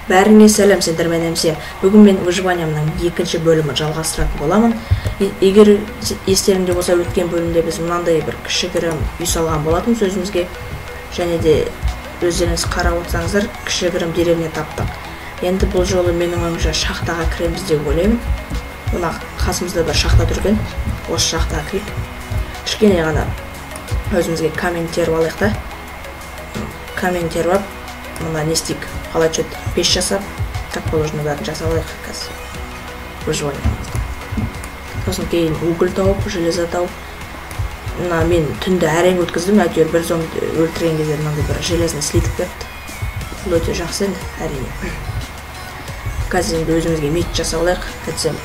Бәріңе сәлем, сендер мен МС. Бүгін мен выживаниямның екінші бөлімін жалғастыратын боламын. Егер естеріңде болса, өткен бөлімде біз мынандай бір кішігірім үй салған болатынбыз өзімізге. Және де өздеріңіз қарап отырсаңыздар, кішігірім деревня таптық. Енді бұл жолы менің ойымша шахтаға кіреміз деп ойлаймын. Мына қасымызда бір шахта тұр екен. Осы шахтаға кірейік. Кішкене ғана өзімізге камень теріп алайық та. Камень теріп алып, мына не істейік? Қалай түседі? Пеш жасап, как положено бәрін жасап алайық қазір. Выживание. Сосын кейін уголь тауып, железо тауып. Мына мен түнді әрең өткіздім, әйтеуір бір зомби өлтірген кезде мынандай бір железный слиток берді. Бұл өте жақсы енді, әрине. Қазір енді өзімізге меч жасап алайық. Әйтсем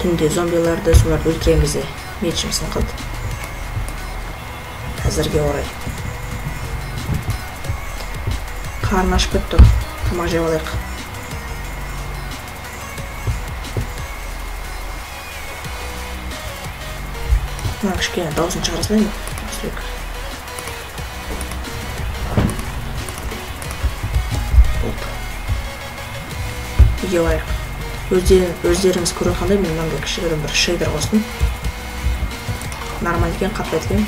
түнде зомбиларды, соларды өлтірген кезде мечім сынып қалды. Әзірге орай. Қарны ашып кетті. Тамақ жеп алайық. Мына кішкене дауысын шығара салайын ба? Болды. Үйге барайық. Өздеріңіз көріп отырғандай, мен мынандай кішігірім бір шейдер қостым. Нормально екен, қатпайды екен.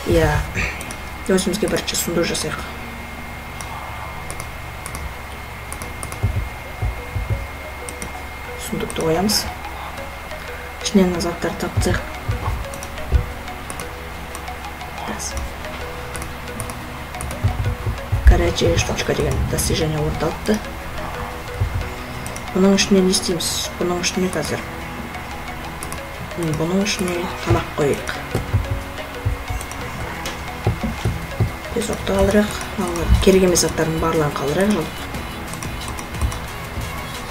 Иә, өзімізге бірінші сундук жасайық. Сундукты қоямыз. Ішінен заттар тапсақ. Горячая штучка деген достижение орындалыпты. Бұның ішіне не істейміз? Бұның ішіне қазір. Бұның ішіне тамақ қояйық. Песокты қалдырайық. Керек емес заттардың барлығын қалдырайық жалпы.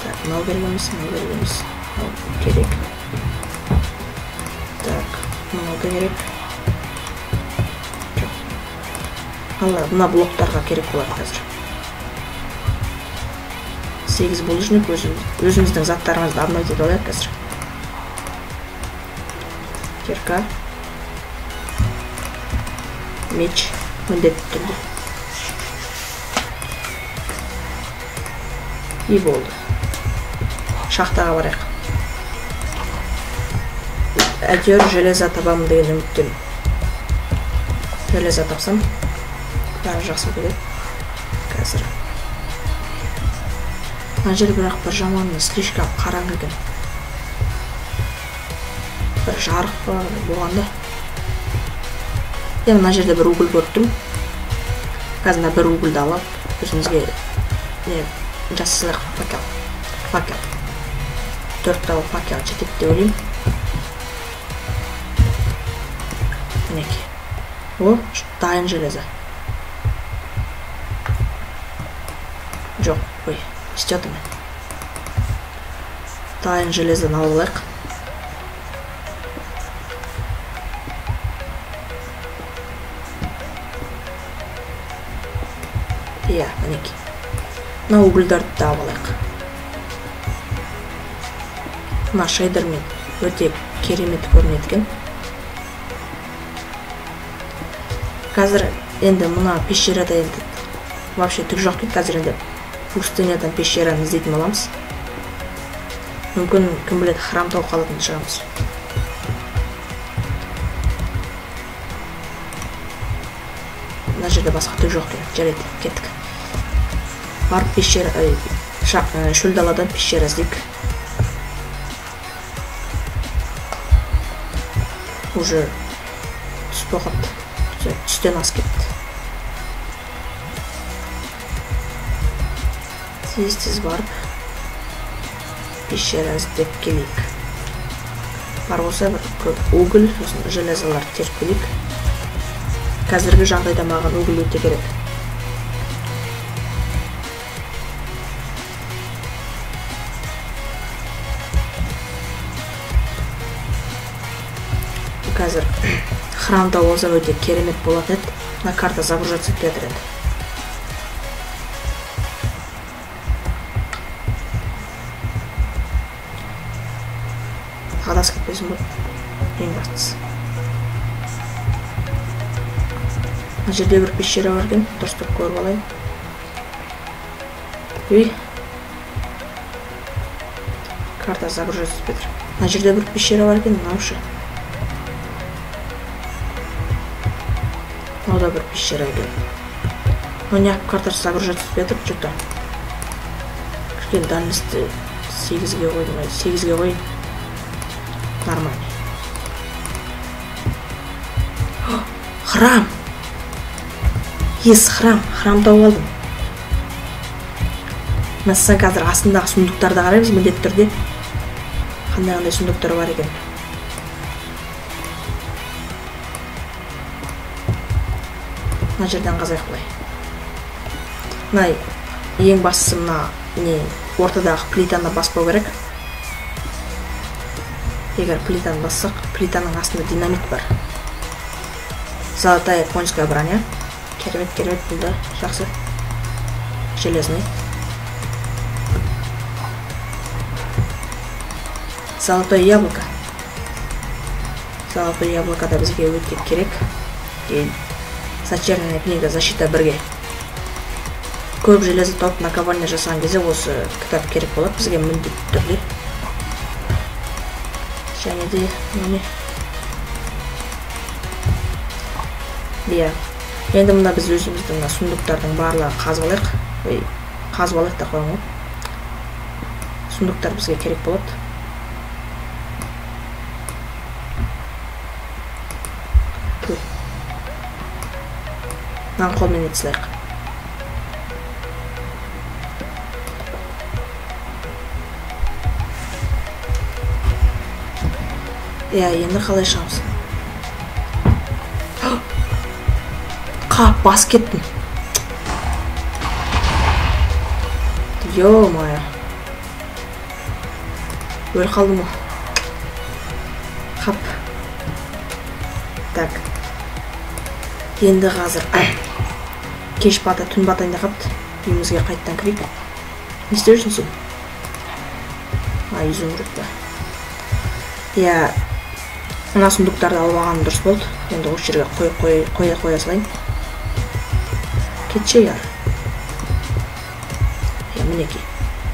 Так, мынау керек емес, мынау керек емес. Мынау керек. Так, мынау да керек. Жоқ. Мына блоктарға керек болады қазір. 8 булыжник, өзіміздің заттарымызды обновить етіп алайық қазір. Кирка. Меч міндетті түрде. И болды. Шахтаға барайық. Әйтеуір железо табамын деген үміттемін. Железо тапсам, бәрі жақсы кетеді. Қазір. Мына жер бірақ бір жаман слишком қараңғы екен. Бір жарық па болғанда. Енді мына жерде бір уголь көріп тұрмын. Қазір мына бір угольді алып, өзімізге не жасасақ факел. Факел. 4 тал факел жетеді деп ойлаймын. Мінекей. О, дайын железо. Жоқ, ой, істеп жатырмын. Дайын железоны алып алайық. Иә, мінекей. Мына угольдарды да алып алайық. Мына шейдермен өте керемет көрінеді екен. Қазір енді мына пещерада енді вообще түк жоқ екен. Қазір енді пустынядан пещераны іздейтін боламыз. Мүмкін, кім біледі, храм тауып қалатын шығармыз. Мына жерде басқа түк жоқ екен. Жарайды, кеттік. Барып пещера, шөл даладан пещера іздейік. Уже түс болып қалыпты. Түстен асып кетті. Тез-тез барып пещера іздеп келейік. Бар болса бір көп уголь, сосын железолар теріп келейік. Қазіргі жағдайда маған уголь өте керек. Қазір храмда болсам өте керемет болатын еді. Мына карта загружаться етпей жатыр енді. Адасып кетпесін болды. Ең бастысы. Мына жерде бір пещера бар екен, дұрыстап көріп алайын. Үй. Карта загружаться етпей тұр. Мына жерде бір пещера бар екен, мынау ше. Мынау да бір пещера екен. Но неғып карта загружаться етпей тұр, что-то. Кішкене дальностьті 8-ге қойдым, 8-ге қояйын. Нормально. Храм! Ес, храм! Храм тауып алдым. Мәселен, қазір астындағы сундуктарды қараймыз міндетті түрде. Қандай-қандай сундуктар бар екен. Мына жерден қазайық былай. Мына ең бастысы мына не ортадағы плитаны баспау керек. Егер плитаны бассақ, плитаның астында динамит бар. Золотая конская броня. Керемет, керемет, бұл да жақсы. Железный. Золотое яблоко. Золотое яблоко да бізге өте керек. Кейін зачерная книга защита бірге. Көп железо тауып наковальня жасаған кезде осы кітап керек болады бізге міндетті түрде. Және де міне. Иә. Енді мына біз өзіміздің мына сундуктардың барлығын қазып алайық. Ой, қазып алайық та қоямын ғой. Сундуктар бізге керек болады. Мынаны қолмен ете салайық. Иә, енді қалай шығамыз? Қап, бас кеттім. Ё-моё. Өліп қалдым ғой. Қап. Так. Енді қазір кеш бата, түн батайын да қапты. Үйімізге қайттан кірейік. Не істеп жүрсің сен? А, изумруд па. Иә, мына сундуктарды алып алғаным дұрыс болды. Енді осы жерге қоя салайын. Кетші яр. Иә, мінекей.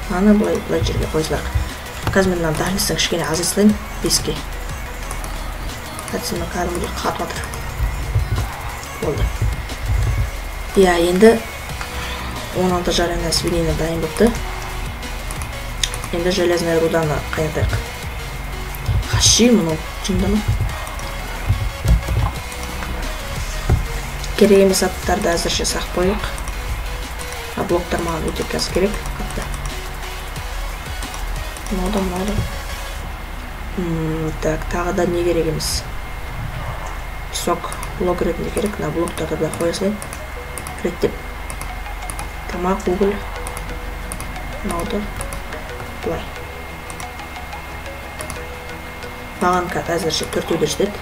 Мынаны былай жерге қоя салайық. Қазір мен мына дальностьтің кішкене азайта салайын. 5-ке. Әйтпесе мына кәдімгідей қатып жатыр. Болды. Иә, енді 16 жареная свинина дайын болыпты. Енді железная руданы қайнатайық. Хаши, мынау жынды ма? Керек емес заттарды әзірше сақ қояйық. А блоктар маған өте қазір керек. Қатты. Мынау да, мынау да. Так, тағы да не керек емес? Песок блок ретінде керек. Мына блоктарды былай қоя салайын. Реттеп. Тамақ, уголь. Мынау да былай. Маған әзірше төртеу де жетеді.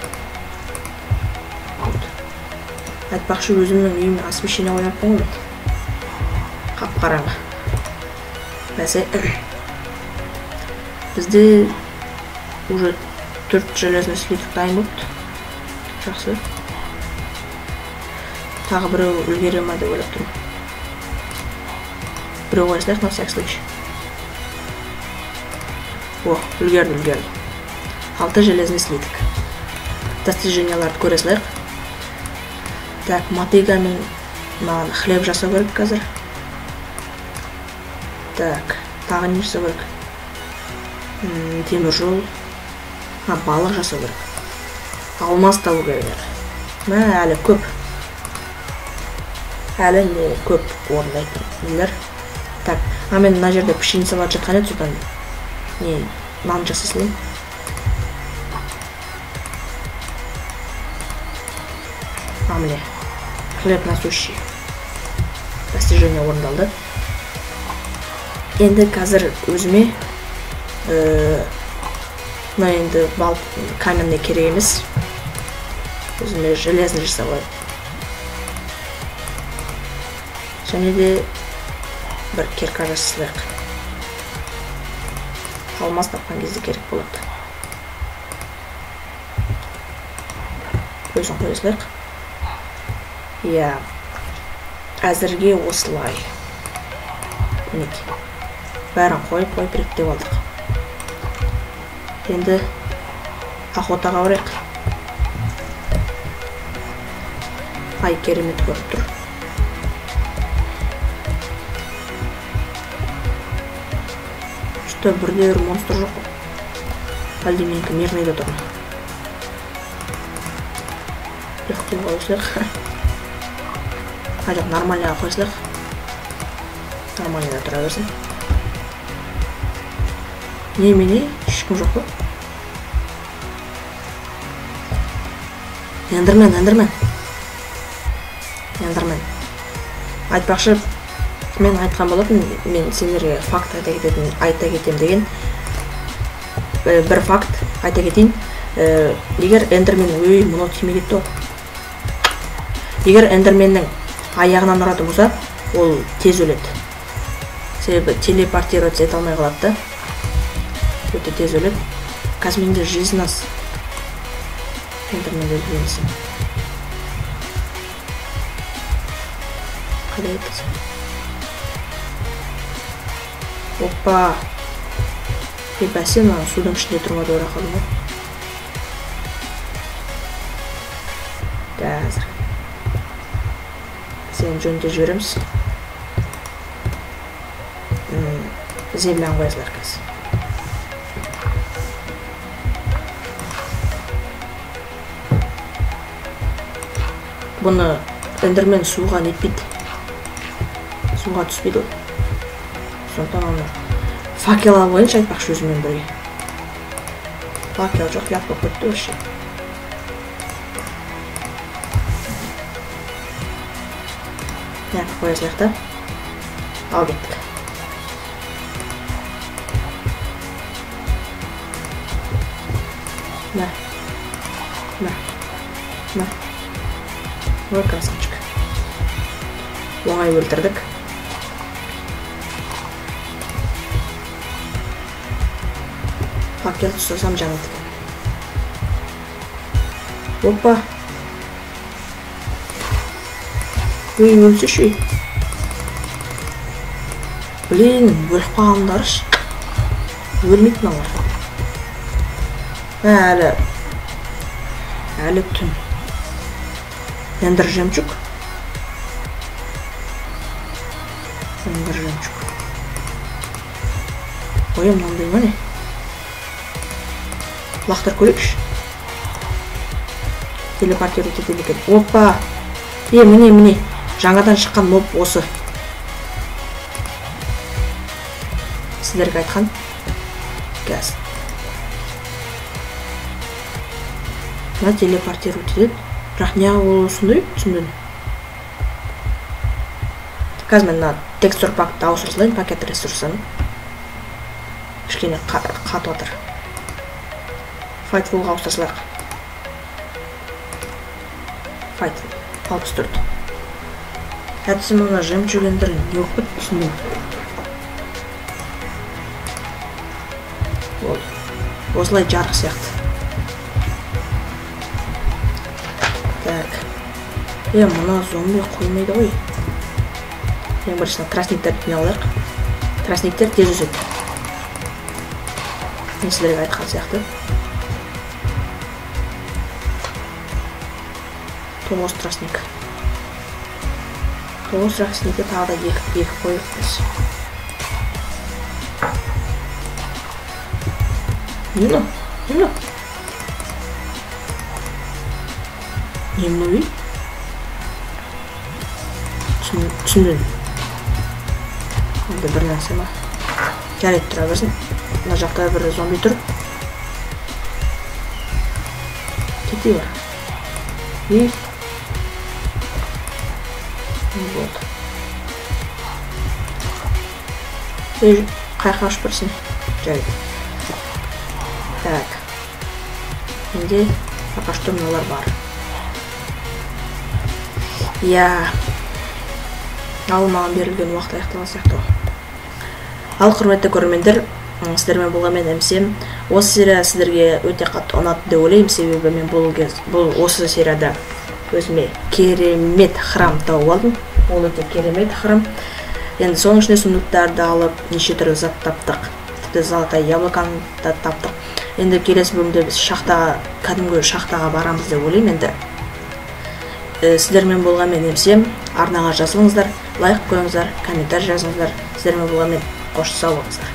Айтпақшы, өзімнің үйіме освещение қоймаппын ғой мен. Қап-қараңғы. Бәсе, бізде уже 4 железный слиток дайын болыпты. Жақсы. Тағы біреу үлгере ма деп ойлап тұрмын. Біреу қоя салайық на всякий случай. О, үлгерді, үлгерді. 6 железный слиток. Достиженияларды көре салайық. Так, мотыгамен маған хлеб жасау керек қазір. Так, тағы не жасау керек? Темір жол. А, балық жасау керек. Алмаз табу керек әлі. Мә, әлі көп. Әлі не көп орындайтын нелер. Так, а мен мына жерде пшеницалар жатқан еді, содан не нан жасай салайын. А, міне. Хлеб насущий. Достижение орындалды. Енді қазір өзіме мына енді балық каменный керек емес. Өзіме железный жасап алайын. Және де бір кирка жасай салайық. Алмаз тапқан кезде керек болады. Өзін қоя салайық. Иә, әзірге осылай. Мінекей. Бәрін қойып реттеп алдық. Енді охотаға барайық. Ай, керемет көріп тұр. Что, бірде бір монстр жоқ қой. Әлде менікі мирныйда тұр ма? Легкий қоя салайық. А, жоқ, нормальныйға қоя салайық. Нормальныйда тұра берсін. Немене, ешкім жоқ қой. Эндермен, эндермен. Эндермен. Айтпақшы, мен айтқан болатын, мен сендерге факт айта кетем деген. Бір факт айта кетейін. Егер эндермен, өй, мынау тимей кетті ғой. Егер эндерменнің аяғынан ұратын болса, ол тез өледі. Себебі телепортироваться ете алмай қалады да. Өте тез өледі. Қазір менде жизнь аз. Эндерменді өлтіреміз. Қалай айтасың? Опа! Е, бәсе, мына судың ішінде тұрма деп ойлап қалдым ғой. Қазір. Сені жөнде жібереміз. Земляны қоя салайық қазір. Бұны эндермен суға нетпейді. Суға түспейді ол. Сондықтан оны факел алып қояйыншы айтпақшы өзіммен бірге. Факел жоқ, ұят болып кетті вообще. Мына қоя салайық та. Ал кеттік. Мә. Мә. Мә. Ой, красавчик. Оңай өлтірдік. Факел ұстасам жанады екен. Опа. Ой, өлсеші. Блин, өліп қалғандаршы. Өлмейді мыналар. Әлі түн. Эндер жемчуг. Эндер жемчуг. Ой, мынандай ма не? Лақтырып көрейікші. Телепортировать етеді екен. Опа! Е, міне, міне. Жаңадан шыққан моб осы. Сіздерге айтқан. Қазір. Мына телепортировать етеді. Бірақ неғып ол осындай, түсінбедім. Қазір мен мына текстур пакті ауыстыра салайын, пакет ресурсын. Кішкене қатып жатыр. Файтфулға ауыстыра салайық. Файтфул 64. Әтісі мына жемчуг эндер не болып кетті, түсінбедім. Болды. Осылай жарық сияқты. Так. Е, мына зомби қоймайды ғой. Ең біріншіден тростниктерді жинап алайық. Тростниктер тез өседі. Мен сіздерге айтқан сияқты. 9 тростник. 9 тростникті тағы да екі қойып біз. Не мынау? Не мынау? Не мынау ей? Түсінбедім. Онда бір нәрсе ма? Жарайды, тұра берсін. Мына жақта бір зомби тұр. Кете бар. И вот. Ей, қаяққа ұшып барсың? Жарайды. Так. Менде пока что мыналар бар. Я. Ал маған берілген уақыт аяқталған сияқты ғой. Ал құрметті көрермендер, сіздермен болған мен МСМ. Осы серия сіздерге өте қатты ұнады деп ойлаймын, себебі мен бұл осы серияда өзіме керемет храм тауып алдым. Ол өте керемет храм. Енді соның ішінде сундуктарды алып, неше түрлі зат таптық. Тіпті золотая яблоканы да таптық. Енді келесі бөлімде біз шахтаға, кәдімгі шахтаға барамыз деп ойлаймын енді. Сіздермен болған мен МСМ. Арнаға жазылыңыздар, лайк қойыңыздар, комментарий жазыңыздар. Сіздермен болған мен, қош сау болыңыздар.